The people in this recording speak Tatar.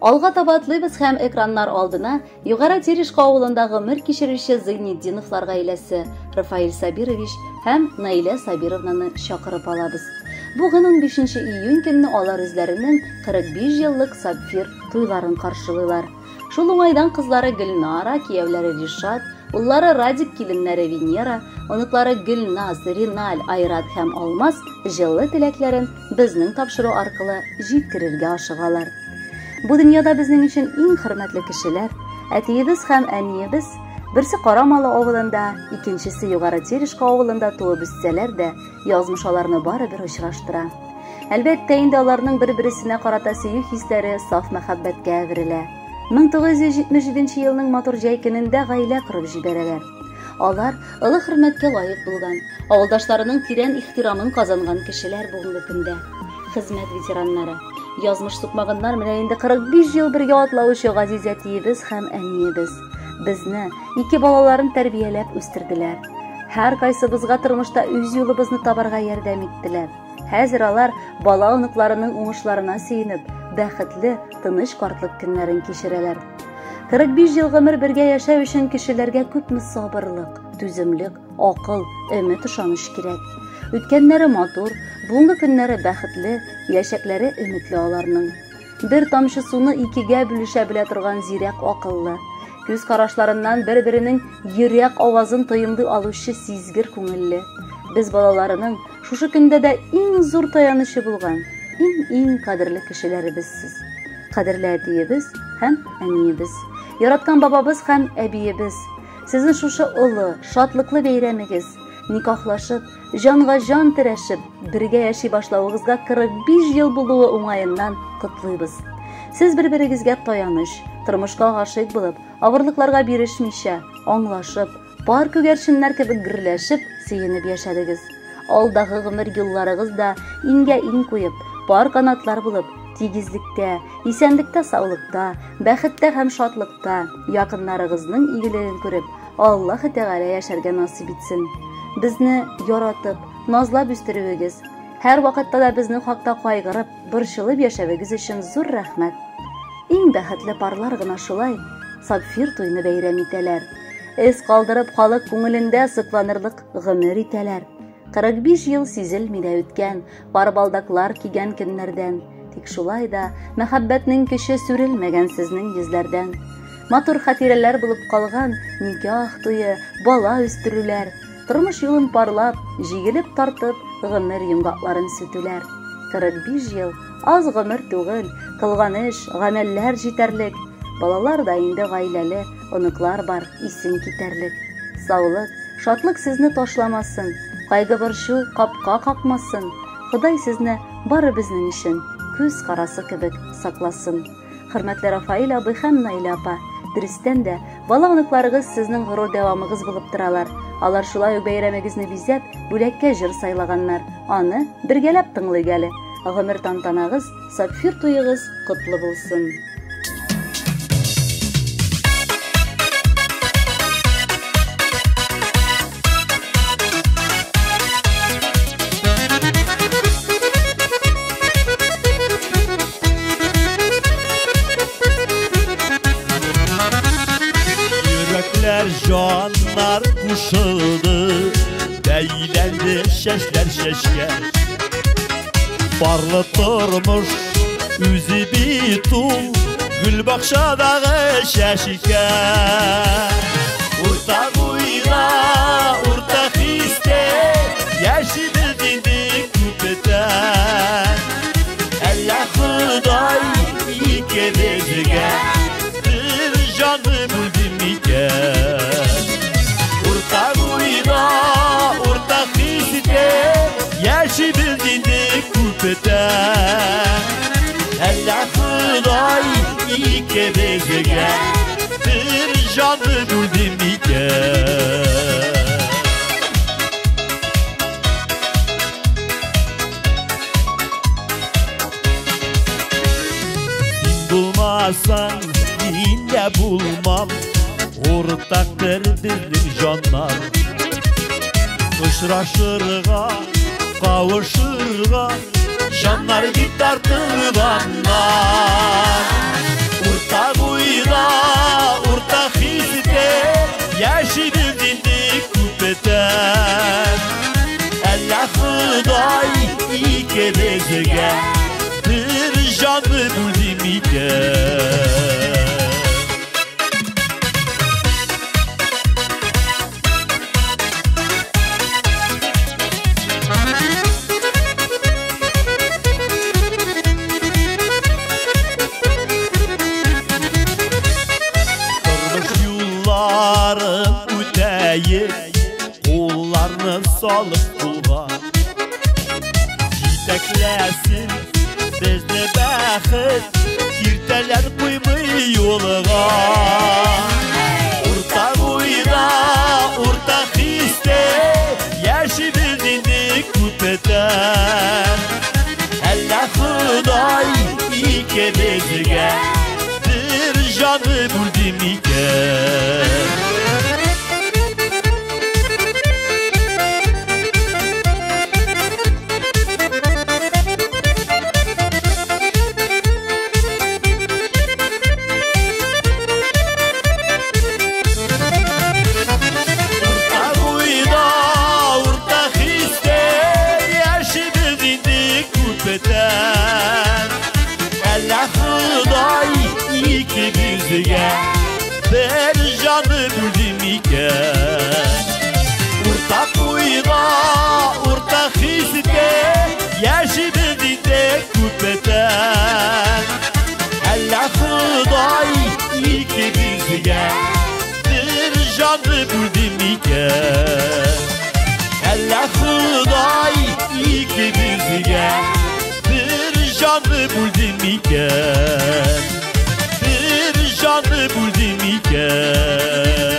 Алга таба атлыйбыз һәм экраннар алдына Югары Терешка авылында гомер кичерүче Зыйнетдиновлар гаиләсе Рафаэль Сабирович һәм Наилә Сабировнаны чакырып алабыз. Бүген 15 июнь көнне алар үзләренең 45 еллык сапфир туйларын каршылыйлар. Шул уңайдан кызлары Гөлнара, кияүләре Ришат, уллары Радик, киленнәре Венера, оныклары Гөлназ, Риналь, Айрат һәм Алмаз җылы теләкләрен безнең тапшыру аркылы җиткерергә ашыгалар. Бу дөньяда безнең өчен иң хөрмәтле кешеләр, әтиебез һәм әниебез, берсе Карамалы авылында, икенчесе Югары Терешка авылында туып үссәләр дә, язмыш аларны барыбер очраштыра. Әлбәттә инде аларның бер-берсенә карата сөю хисләре саф мәхәббәткә әверелә. 1977 елның матур җәй көнендә гаилә корып җибәрәләр. Алар олы хөрмәткә лаек булган, авылдашларының тирән ихтирамын казанган кешеләр бүгенге көндә. Хезмәт ветераннары. Язмыш сукмагыннан менә инде 45 ел бергә атлаучы газиз әтиебез һәм әниебез. Безне, ике балаларын тәрбияләп үстерделәр. Һәркайсыбызга тормышта үз юлыбызны табарга ярдәм иттеләр. Хәзер алар бала оныкларының уңышларына сөенеп, бәхетле, тыныч картлык көннәрен кичерәләр. 45 ел гомер бергә яшәү өчен кешеләргә күпме сабырлык, түземлек, акыл, өмет, ышаныч кирәк. Үткәннәре матур, бүгенге көннәре бәхетле, киләчәкләре өметле аларның. Бер тамчы суны икегә бүлешә белә торган зирәк акыллы, күз карашларыннан бер-беренең йөрәк авазын тоемлый алучы сизгер күңелле. Без балаларының шушы көндә дә иң зур таянычы булган, иң-иң кадерле кешеләребез сез. Кадерле әтиебез һәм әниебез, яраткан бабабыз һәм әбиебез, сезнең шушы олы, шатлыклы бәйрәмегез, никахлашып, җанга җан терәшеп, бергә яши башлавыгызга 45 ел булуы уңаеннан котлыйбыз. Сез бер-берегезгә таяныч, тормышка гашыйк булып, авырлыкларга бирешмичә, аңлашып, пар күгәрченнәр кебек гөрләшеп, сөенеп яшәдегез. Алдагы гомер юлларыгыз да иңгә иң куеп, пар канатлар булып, тигезлектә, исәнлектә, саулыкта, бәхеттә һәм шатлыкта, якыннарыгызның игелеген күреп, Аллаһ Тәгалә яшәргә насыйп итсен. Безне яратып, назлап үстерүегез, һәр вакытта да безнең хакта кайгырып, борчылып яшәвегез өчен зур рәхмәт. Иң бәхетле парлар гына шулай сапфир туйны бәйрәм итәләр. Эз калдырып халык күңелендә сокланырлык гомер итәләр. 45 ел сизелми дә үткән, пар балдаклар кигән көннәрдән. Тик шулай да мәхәббәтнең көче сүрелмәгән сезнең йөзләрдән. Матур хатирәләр булып калган никах туе, бала үстерүләр, тормыш юлын парлап, җигелеп тартып, гомер йомгакларын сүтүләр. 45 ел аз гомер түгел, кылган эш, гамәлләр җитәрлек. Балалар да инде гаиләле, оныклар бар, исең китәрлек. Саулык, шатлык сезне ташламасын, кайгы-борчу капка какмасын. Ходай сезне бары безнең өчен күз карасы кебек сакласын. Хөрмәтле Рафаэль абый һәм Наилә апа, дөрестән дә, бала оныкларыгыз сезнең горур дәвамыгыз булып торалар. Алар шулай ук бәйрәмегезне бизәп, бүләккә җыр сайлаганнар. Аны бергәләп тыңлыйк әле. Гомер тантанагыз, сапфир туегыз котлы булсын. Йөрәкләр, җаннар кушылды, бәйләнде чәчләр чәчкә. Парлы тормыш үзе бит ул, гөл бакчадагы чәчкә. Уртак уйда, уртак хистә, яшибез инде күптән. Әллә Ходай икебезгә бер җанны бүлде микән? Уртак уйда, уртак хистә, яшибез инде күптән. Әллә Ходай икебезгә бер җанны бүлде микән? Син булмасаң, мин дә булмам, уртактыр безнең җаннар. Очрашырга, кавышырга, җаннар бит тартылганнар. Ходай икебезгә бер җанны бүлде микән? Тормыш юлларын үтәек, кулларны салып кулга. Җитәкләсен безне бәхет, киртәләр куймый юлга. Уртак уйда, уртак хистә яшибез инде күптән. Әллә Ходай икебезгә бер җанны бүлде микән? Уртак уйда, уртак хистә яшибез инде күптән. Әллә Ходай икебезгә бер җанны бүлде микән? Уртак уйда, уртак хистә яшибез инде күптән. Әллә Ходай икебезгә бер җанны бүлде микән? Әллә Ходай икебезгә бер җанны бүлде микән? Бер җанны бүлде микән?